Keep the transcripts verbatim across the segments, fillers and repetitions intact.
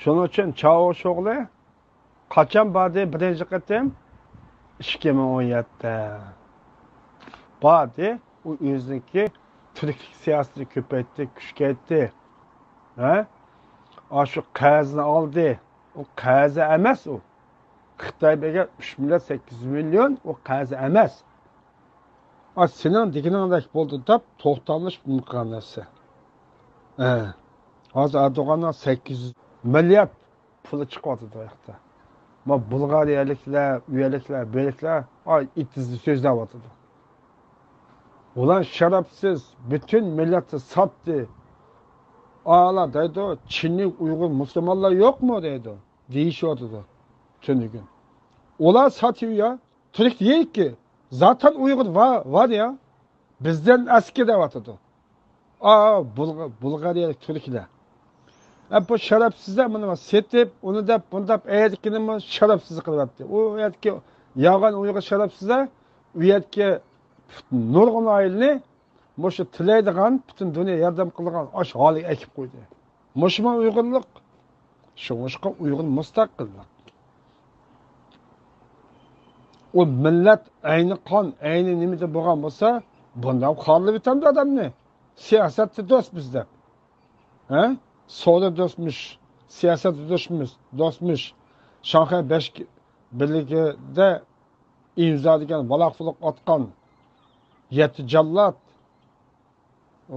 شۇنىڭ ئۈچۈن چاۋۇشئوغلى قاچان باردى بىرىنچى قېتىم؟ ئىككى مىڭ ئون يەتتە باردى. ئۇ ئۆزىنىڭكى تۈركلۈك سىياسىتىنى كۆپەيتتى، كۈچەيتتى. ھە؟ ئاشۇ قەرزنى ئالدى. ئۇ قەرزى ئەمەس ئۇ. خىتاي بەرگەن ئۈچ مىليارد سەككىز يۈز مىليون، ئۇ قەرزى ئەمەس. ئا، سېنىڭ دېگىنىڭدەك بولدى دەپ توختاملىشىپ نېمە قىلغان نەرسە. ھە. ھازىر ئەردوغاننىڭ سەككىز يۈز مىليارد پۇلى چىقىۋاتىدۇ ئۇ ياقتا. ما بۇلغارىيەلىكلەر، ئۇ يەرلىكلەر، بۇ يەرلىكلەر، ئاي، ئېتىزدا سۆزلەۋاتىدۇ. ئۇلار شەرەپسىز، پۈتۈن مىللەتنى ساتتى. ئالا دەيدۇ، چىنلىك ئۇيغۇر مۇسۇلمانلار يوقمۇ دەيدۇ. دېيىشىۋاتىدۇ تۈنۈگۈن. ئۇلار ساتىۋۇ يا، تۈرك دېيىكى، زاتەن ئۇيغۇر ۋار، ۋار يا. بىزدىن ئەسكى دەۋاتىدۇ. ئا، بۇلغا-، بۇلغارىيەلىك تۈركلەر. ئە، بۇ شەرەپسىزلەر مۇنى سېتىپ، ئۇنى دەپ، بۇنى دەپ، ئەيدىكىنىمۇ شەرەپسىز قىلىۋەتتى. ئۇ يەردىكى يالغان ئۇيغۇر شەرەپسىزلەر، ئۇ يەردىكى نۇرغۇن ئائىلىنى مۇشۇ تىلەيدىغان، پۈتۈن دۇنيا ياردەم قىلىدىغان ئاشۇ ھالغا ئەكىپ قويدى. مۇشۇمۇ ئۇيغۇرلۇق؟ شۇڭلاشقا ئۇيغۇر مۇستەقىللىق. ئۇ مىللەت ئەينى قان، ئەينى نېمىدە بولغان بولسا، بۇنداق خارلىۋېتەمدۇ ئادەمنى؟ سىياسەتتە دوست بىز دەپ. ھە؟ سودا دوستمۇش، سىياسەتتە دوستمۇش، دوستمۇش. شاڭخەي بەش بىرلىكىدە ئىمزا دېگەن ۋالاق-پۇلۇق ئاتقان يەتتە جاللات. ئۇ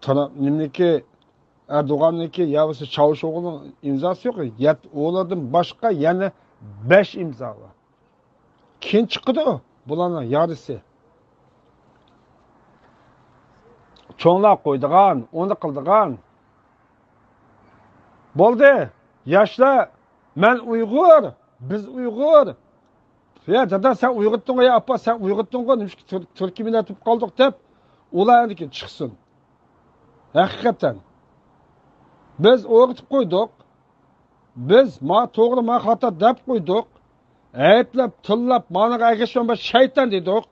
ترامپ نېمىنىڭكى، ئەردوغاننىڭكى يا بولمىسا چاۋۇشئوغلۇنىڭ ئىمزاسى يوق. يەت-، ئۇلاردىن باشقا يەنە بەش ئىمزا بار. كېيىن چىقىدۇ بۇلارنىڭ يارىسى. چوڭلار قويىدىغان، ئۇنى قىلىدىغان. بولدى، ياشلار، مەن ئۇيغۇر، بىز ئۇيغۇر. يا دادا، سەن ئۇيغۇرتتۇڭغۇ، يا ئاپا، سەن ئۇيغۇرتتۇڭغۇ، نېمىشقا تۈر-، تۈركىي مىللەت بولۇپ قالدۇق دەپ، ئۇلار ئەندىكىن چىقسۇن. ھەقىقەتەن. بىز ئۆگىتىپ قويدۇق. بىز ما توغرا، ما خاتا دەپ قويدۇق. ئەيىبلەپ، تىللاپ، مانىغا ئەگەشمە، بۇ شەيتان دېدۇق.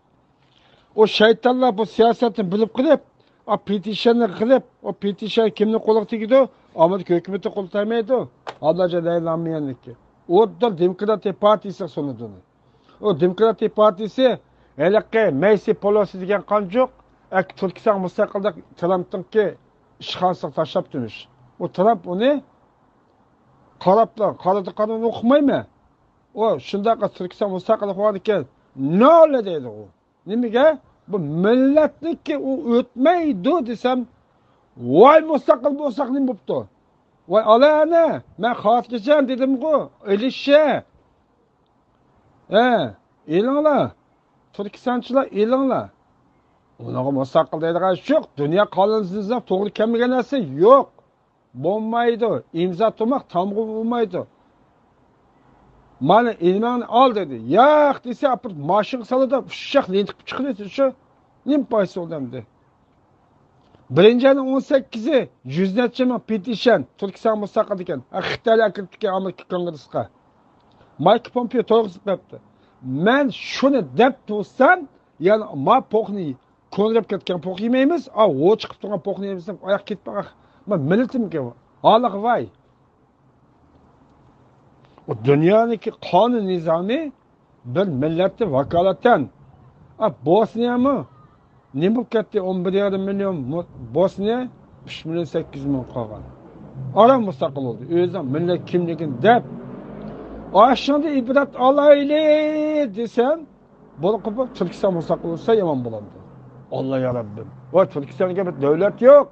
ئۇ شەيتانلار بۇ سىياسەتنى بىلىپ قېلىپ، ئا، پېتىشننى قىلىپ، ئۇ پېتىشن كىمنىڭ قولىغا تېگىدۇ؟ ئامېرىكا ھۆكۈمىتى قولىغا تەگمەيدۇ. ئابلاجان لەيلامىيەننىكى. ئۇ دېموكراتىيە پارتىيىسىغا سۇنىدۇ. ئۇ دېموكراتىيە پارتىيىسى ھېلىقى مەيسى پولوسى دېگەن قانجۇق، ئەك-، تۈركىستان مۇستەقىللىق ترامپنىڭكى ئىشخانىسىغا تاشلاپتىمىش. ئۇ ترامپ ئۇنى قاراپلا، قارىدى، قارىدى، ئۇنى ئۇقمايمەن. ئۇ شۇنداق تۈركىستان مۇستەقىل بولغاندىكىن، نولا دەيدۇ ئۇ. نېمىگە؟ بۇ مىللەتنىڭكى ئۇ ئۆتمەيدۇ دېسەم، ۋاي مۇستەقىل بولساق نېمە بوپتۇ؟ ۋاي ئالا ئەنە، مەن خاتىرجەم دېدىمغۇ، ئېلىشە. ھە، ئېلىڭلار. تۈركىستانچىلار ئېلىڭلار. ئۇنىڭغا مۇستەقىل دەيدىغان ئىش يوق. دۇنيا قانۇنىدا توغرا كەلمىگەن نەرسە يوق. بولمايدۇ. ئىمزا تۇرماق تامغا بولمايدۇ. مانا ئىمزاڭنى ئال دېدى. ياق دېسە، ئاپىرىپ ماشىنىغا سالىدۇ، ئۇششاق لېنتىقىپ چىقىدۇ شۇ. نېمە پايدىسى بولدى ئەمدى؟ بىرىنچى ئاينىڭ ئون سەككىزى يۈز نەچچە مىڭ پېتىشن تۈركىستان مۇستەقىل دېگەن. ھە، خىتايلار ئەكىرىپتىكەن ئامېرىكا كونگرېسىغا. مايك پومپېو توغرىسىدا بەپتۇ. مەن شۇنى دەپ تۇرسام، يەنى ما پوقنى كۆنۈپ كەتكەن پوق يېمەيمىز، ئا، ھو چىقىپ تۇرغان پوقنى يەيمىز دەپ ئاياق كېتىپ قالغان. ما مىللىتىمكەن ھالىغا ۋاي. ئۇ دۇنيانىڭكى قانۇن نىزامى بىر مىللەتتە ۋاكالىتەن. ئا، بوسنىيەمۇ نېمە بولۇپ كەتتى؟ ئون بىر يېرىم مىليون مۇ-، بوسنىيە، ئۈچ مىليون سەككىز يۈز مىڭ قالغان. ئاران مۇستەقىل بولدى. ئۆزىنىڭ مىللەت كىملىكىنى دەپ، ئاشۇنىڭدىن ئىبرەت ئالايلى دېسەم، بولۇپ قېلىپ تۈركىستان مۇستەقىل بولسا يامان بولامدۇ؟ ئاللا يا رەببىم. ۋاي تۈركىستانغا بىر دۆلەت يوق،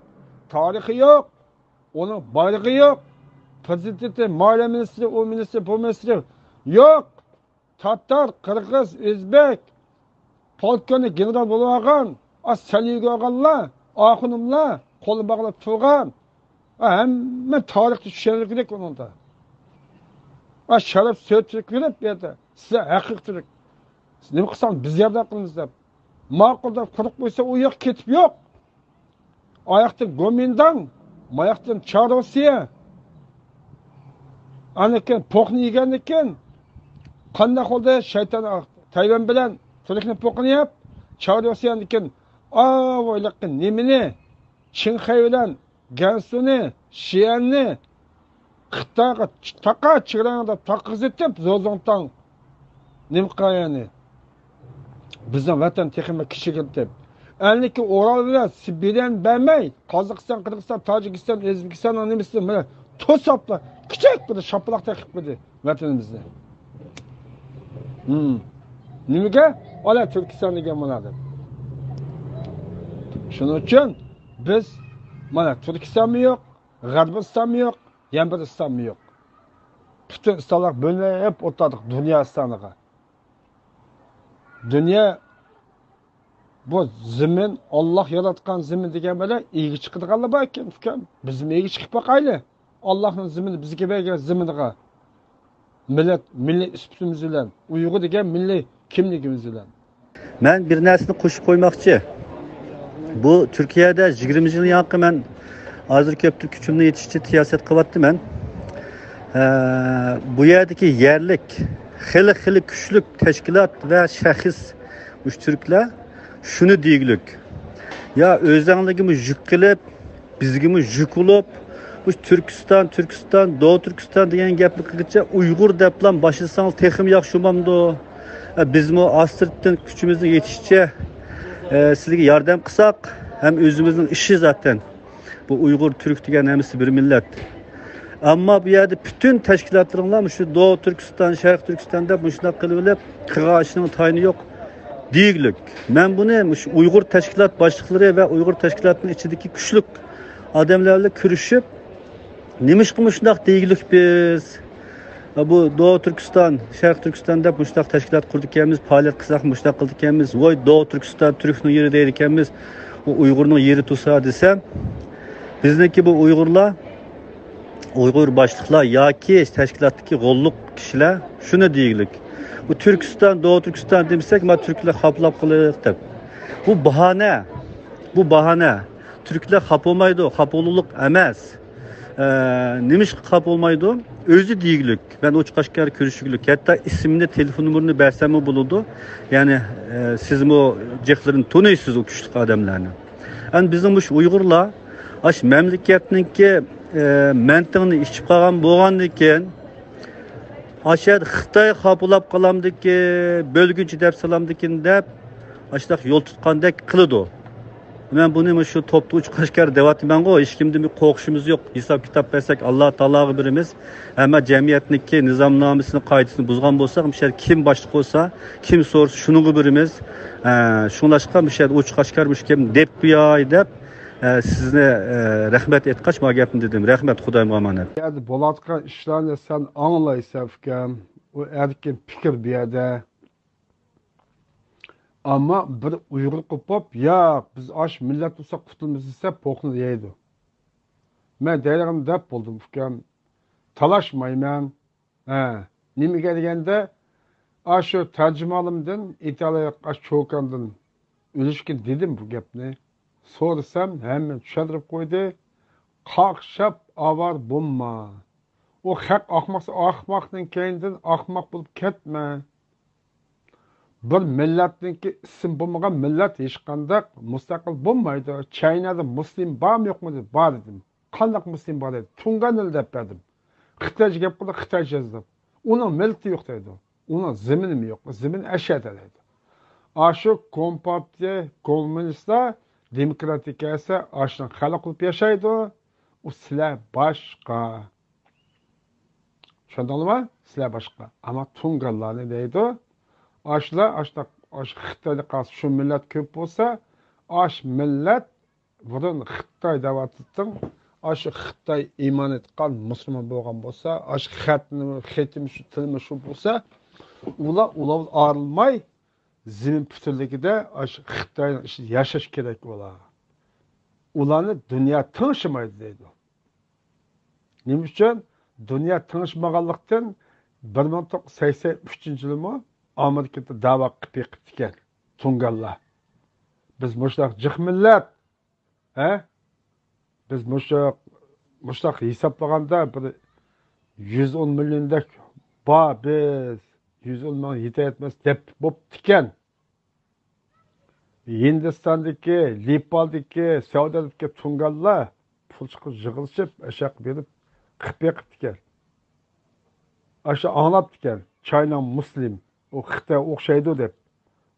تارىخى يوق، ئۇنىڭ بايرىقى يوق، پرېزىدېنتى، مالىيە مىنىستىرى، ئۇ مىنىستىر، بۇ مىنىستىر يوق. تاتار، قىرغىز، ئۆزبېك، پولكونى گېنېرال بولۇۋالغان، ئا، سەليۇگى ئالغانلار، ئاخۇنۇملار قولىنى باغلاپ تۇرغان. ئا، ھەممە تارىختا چۈشەنگۈلۈك ئۇنىڭدا. ئا، شەرەپ سۆتۈرۈپ يۈرۈپ بۇ يەردە. سىلەر ھەقىقىي تۈرك. نېمە قىلساڭ بىز ياردەم قىلىمىز دەپ. ماقۇل دەپ قۇرۇق قويسا ئۇ ياق كېتىپ يوق. ئاياقتىن گومىنداڭ، ماياقتىن چاروسىيە. ئاندىن كېيىن پوقنى يېگەندىن كېيىن قانداق بولدى؟ شەيتان تەيۋەن بىلەن تۈركنىڭ پوقىنى يەپ، چاروسىيەدىن كېيىن ئاۋۇ ھېلىقى نېمىنى، چىڭخەي بىلەن گەنسۇنى، شىئەننى، خىتايغا چ-، تاقا چېگراڭدا تاقىزىتىپ، زوزۇڭتاڭ نېمە قىلغان يەنى؟ بىزنىڭ ۋەتەن تېخىمۇ كىچىكلىتىپ. ئەنكى ئورال بىلەن سىبىرىيەنى بەرمەي، قازاقىستان، قىرغىزىستان، تاجىكىستان، ئۆزبېكىستاننىڭ نېمىسىنى مانا توساپلا، كىچىك بىر شاپىلاق تېقىپ قويدى ۋەتىنىمىزنى. ھىم. نېمىگە؟ ئالا تۈركىستان دېگەن مانا دەپ. شۇنىڭ ئۈچۈن بىز مانا تۈركىستانمۇ يوق، غەربىستانمۇ يوق، يەنە بىر ئىسلاممۇ يوق. پۈتۈن ئىسلاملار بۆلۈنۈپ ئولتۇردۇق دۇنيا ئىسلاملىرىغا. دۇنيا، بۇ زېمىن، ئاللاھ ياراتقان زېمىن دېگەن بىلەن ئىگە چىقىدىغانلار بار ئىكەن، ئۇكام. بىزمۇ ئىگە چىقىپ باقايلى. ئاللاھنىڭ زېمىنى بىزگە بەرگەن زېمىنىغا. مىللەت، مىللىي سۈپىتىمىز بىلەن، ئۇيغۇر دېگەن مىللىي كىملىكىمىز بىلەن. مەن بىر نەرسىنى قوشۇپ قويماقچى. بۇ تۈركىيەدە يىگىرمە يىل ياقى مەن ئازدۇر كۆپتۇر كۈچۈمنى يېتىشىچە سىياسەت قىلىۋاتىمەن. ئە، بۇ يەردىكى يەرلىك خېلى، خېلى كۈچلۈك تەشكىلات ۋە شەخس، مۇشۇ تۈركلەر شۇنى دېگۈلۈك. يا ئۆزەڭلىكىمۇ يۈك قىلىپ، بىزگىمۇ يۈك بولۇپ، مۇشۇ تۈركىستان، تۈركىستان، دو تۈركىستان دېگەن گەپنى قىلغىچە ئۇيغۇر دەپلا باشلىساڭ تېخىمۇ ياخشى بولمامدۇ؟ ئە، بىزمۇ ئاستىرتتىن كۈچىمىزنىڭ يېتىشىچە، ئە، سىزگە ياردەم قىلساق، ھەم ئۆزىمىزنىڭ ئىشى زاتەن. بۇ ئۇيغۇر، تۈرك دېگەن ھەممىسى بىر مىللەت. ئەمما بۇ يەردە پۈتۈن تەشكىلاتلىرىڭلار مۇشۇ دو تۈركىستان، شەرق تۈركىستان دەپ مۇشۇنداق قىلىۋېلىپ، قىلغان ئىشنىڭ تايىنى يوق دېگۈلۈك. مەن بۇنى مۇشۇ ئۇيغۇر تەشكىلات باشلىقلىرى ۋە ئۇيغۇر تەشكىلاتىنىڭ ئىچىدىكى كۈچلۈك ئادەملەر بىلەن كۆرۈشۈپ، نېمىشقا مۇشۇنداق دېگۈلۈك بىز؟ بۇ دو تۈركىستان، شەرق تۈركىستان دەپ مۇشۇنداق تەشكىلات قۇرىدىكەنمىز، پائالىيەت قىلساق مۇشۇنداق قىلىدىكەنمىز، ۋاي دو تۈركىستان تۈركنىڭ يېرى دەيدىكەنمىز، ئۇ ئۇيغۇرنىڭ يېرى تۇرسا دېسەم، بىزنىڭكى بۇ ئۇيغۇرلار، ئۇيغۇر باشلىقلار ياكى تەشكىلاتتىكى غوللۇق كىشىلەر شۇنى دېگۈلۈك. بۇ تۈركىستان، دو تۈركىستان دېمىسەك، ما تۈركلەر خاپىلاپ قالىدۇ دەپ. بۇ باھانە، بۇ باھانە. تۈركلەر خاپا بولمايدۇ، خاپا بولۇرلۇق ئەمەس. ئە، نېمىشقا خاپا بولمايدۇ؟ ئۆزى دېگۈلۈك، مەن ئوچۇق ئاشكارا كۆرۈشۈگۈلۈك. ھەتتا ئىسمىنى، تېلېفون نومۇرىنى بەرسەممۇ بولىدۇ. يەنى، ئە، سىزمۇ جىقلىرىنى تونۇيسىز ئۇ كۈچلۈك ئادەملەرنى. ئەمدى بىزنىڭ مۇشۇ ئۇيغۇرلار ئاشۇ مەملىكەتنىڭكى، ئە، مەنتىڭىنى ئىچىپ قالغان بولغاندىن كېيىن، ئاشۇ يەردە خىتاي خاپىلاپ قالامدىكىن، بۆلگۈنچى دەپ سالامدىكىن دەپ، ئاشۇنداق يول تۇتقاندەك قىلىدۇ. مەن بۇنى مۇشۇ توپتا ئوچۇق ئاشكارا دەۋاتىمەنغۇ، ھېچكىمدىن بىر قورقۇشىمىز يوق. ھېساب كىتاب بەرسەك، ئاللا تائالاغا بېرىمىز. ئەمما جەمئىيەتنىڭكى نىزامنامىسىنى، قائىدىسىنى بۇزغان بولساق، مۇشۇ يەردە كىم باشلىق بولسا، كىم سورىسا، شۇنىڭغا بېرىمىز. ئە، شۇڭلاشقا مۇشۇ يەردە ئوچۇق ئاشكارا مۇشۇ گەپنى دەپ قوياي دەپ، ئە، سىزنى، ئە، رەھمەت ئېيتقاچ، ما گەپنى دېدىم. رەھمەت، خۇدايىمغا ئامانەت. بۇ يەردە بولۇۋاتقان ئىشلارنى سەن ئاڭلايسەن، ئۇكام. ئۇ ئەركىن پىكىر بۇ يەردە. ئەمما بىر ئۇيغۇر قوپۇپ، ياق، بىز ئاش مىللەت بولساق قۇتۇلىمىز دېسە، پوقنى يەيدۇ. مەن دەيدىغىنىمنى دەپ بولدۇم، ئۇكام. تالاشمايمەن. ھە، نېمىگە دېگەندە، ئاشۇ تەرجىمانىمدىن، ئىتالىيەلىك ئاشۇ چوكاندىن ئۈلۈشكىن دېدىم بۇ گەپنى. سورىسام، ھەممە چۈشەندۈرۈپ قويدى. قاقشاپ ئاۋارە بولما. ئۇ خەق ئاقماقسا، ئاقماقنىڭ كەينىدىن ئاقماق بولۇپ كەتمە. بىر مىللەتنىڭكى ئىسمى بولمىغان مىللەت ھېچقانداق مۇستەقىل بولمايدۇ. چاينادا مۇسلىم بارمۇ يوقمۇ دېدى. بار دېدىم. قانداق مۇسلىم بار دېدى. تۇڭگانلىلار دەپ بەردىم. خىتايچە گەپ قىلدى، خىتايچە يازدى. ئۇنىڭ مىللىتى يوق دەيدۇ. ئۇنىڭ زېمىنىمۇ يوق. زېمىن ئەشەدە دەيدۇ. ئاشۇ كومپارتىيە، كوممۇنىستلار دېموكراتىيە كەلسە، ئاشۇنىڭ خەلق قىلىپ ياشايدۇ. ئۇ سىلەر باشقا. چۈشەندىڭلارمۇ؟ سىلەر باشقا. ئەمما تۇڭگانلارنى دەيدۇ. ئاشۇلار، ئاشۇنداق، ئاشۇ خىتايدا قالسا، شۇ مىللەت كۆپ بولسا، ئاشۇ مىللەت بۇرۇن خىتاي دەۋاتىدىتىڭ، ئاشۇ خىتاي ئىمان ئېيتقان مۇسۇلمان بولغان بولسا، ئاشۇ خەتنى، خېتىمۇ شۇ، تىلىمۇ شۇ بولسا، ئۇلار، ئۇلار ئايرىلماي، زېمىن پۈتۈنلۈكىدە ئاشۇ خىتاينىڭ ئىچىدە ياشاش كېرەك ئۇلار. ئۇلارنى دۇنيا تىڭشىمايدۇ دەيدۇ. نېمە ئۈچۈن؟ دۇنيا تىڭشىمىغانلىقتىن، بىر مىڭ توققۇز يۈز سەكسەن ئۈچىنچى يىلىمۇ ئامېرىكىدا دەۋا قىلىپ بېقىپتىكەن تۇڭگانلار. بىز مۇشۇنداق جىق مىللەت، ھە؟ بىز مۇشۇ، مۇشۇنداق ھېسابلىغاندا بىر يۈز ئون مىليوندەك بار، بىز يۈز ئون مىڭ يېتەر يەتمەس دەپ بوپتىكەن. ھىندىستاندىكى، نېپالدىكى، سەئۇدىدىكى تۇڭگانلار پۇل چىقىپ يىغىلىشىپ، ئەشەق بېرىپ، قىلىپ بېقىپتىكەن. ئاشۇ ئاڭلاپتىكەن، چاينا مۇسلىم، ئۇ خىتاي ئوخشايدۇ دەپ.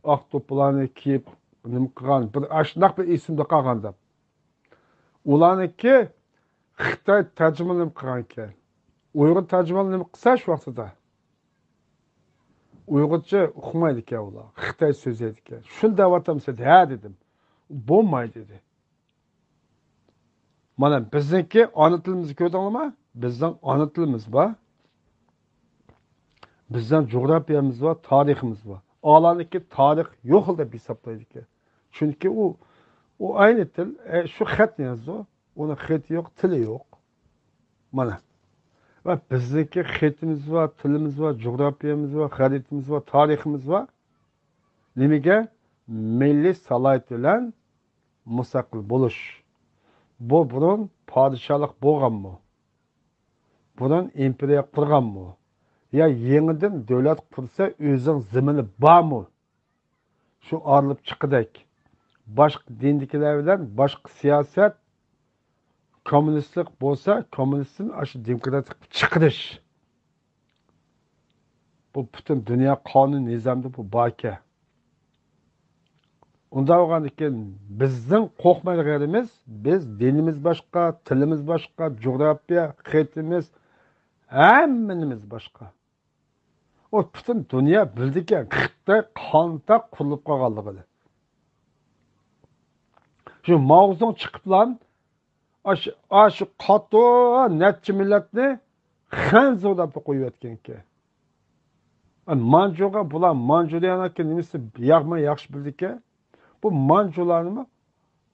ئاق دوپپىلارنى كىيىپ، نېمە قىلغان، بىر ئاشۇنداق بىر ئېسىمدە قالغان دەپ. ئۇلارنىڭكى خىتاي تەرجىمىلىنىپ قىلغانىكەن. ئۇيغۇر تەرجىمىلىنىپ قىلسا شۇ ۋاقتىدا. ئۇيغۇرچە ئۇقمايدىكەن ئۇلار. خىتاي سۆزلەيدىكەن. شۇنى دەۋاتامسىز؟ ھە دېدىم. بولمايدۇ دېدى. مانا بىزنىڭكى ئانا تىلىمىزنى كۆردۈڭلارمۇ؟ بىزنىڭ ئانا تىلىمىز بار. بىزنىڭ جۇغراپىيەمىز بار، تارىخىمىز بار. ئالانىكى تارىخ يوق دەپ ھېسابلايدىكەن. چۈنكى ئۇ، ئۇ ئەينى تىل، ئە، شۇ خەتنى يازىدۇ. ئۇنىڭ خېتى يوق، تىلى يوق. مانا. ۋە بىزنىڭكى خېتىمىز بار، تىلىمىز بار، جۇغراپىيەمىز بار، خەرىتىمىز بار، تارىخىمىز بار. نېمىگە؟ مىللىي سالاھىيەت بىلەن مۇستەقىل بولۇش. بۇ بۇرۇن پادىشاھلىق بولغانمۇ؟ بۇرۇن ئىمپېرىيە قۇرغانمۇ؟ يا يېڭىدىن دۆلەت قۇرسا ئۆزىنىڭ زېمىنى بارمۇ؟ شۇ ئايرىلىپ چىققۇدەك. باشقا دىندىكىلەر بىلەن باشقا سىياسەت، كوممۇنىستلىق بولسا، كوممۇنىستتىن ئاشۇ دېموكراتىك چىقىرىش. بۇ پۈتۈن دۇنيا قانۇن نىزامىدا بۇ باركەن. ئۇنداق بولغاندىكىن بىزنىڭ قورقمايدىغان يېرىمىز، بىز دىنىمىز باشقا، تىلىمىز باشقا، جۇغراپىيە، خېتىمىز، ھەممە نېمىمىز باشقا. ئۇ پۈتۈن دۇنيا بىلىدىكەن، خىتاي قانداق قۇرۇلۇپ قالغانلىقىنى. شۇ ماۋزۇڭ چىقىپلا، ئاشۇ، ئاشۇ قاتو نەچچە مىللەتنى خەنزۇ دەپ قويۇۋەتكەنكەن. مانجۇغا بۇلار مانجۇرىيانىڭكى نېمىسى ياخمۇ ياخشى بىلىدىكەن. بۇ مانجۇلارنىمۇ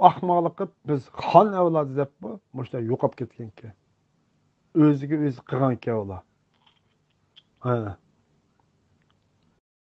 ئاخماقلىق قىلىپ، بىز خان ئەۋلادى دەپ مۇشۇنداق يوقاپ كەتكەنكەن. ئۆزىگە ئۆزى قىلغانكەن ئۇلار. ھە.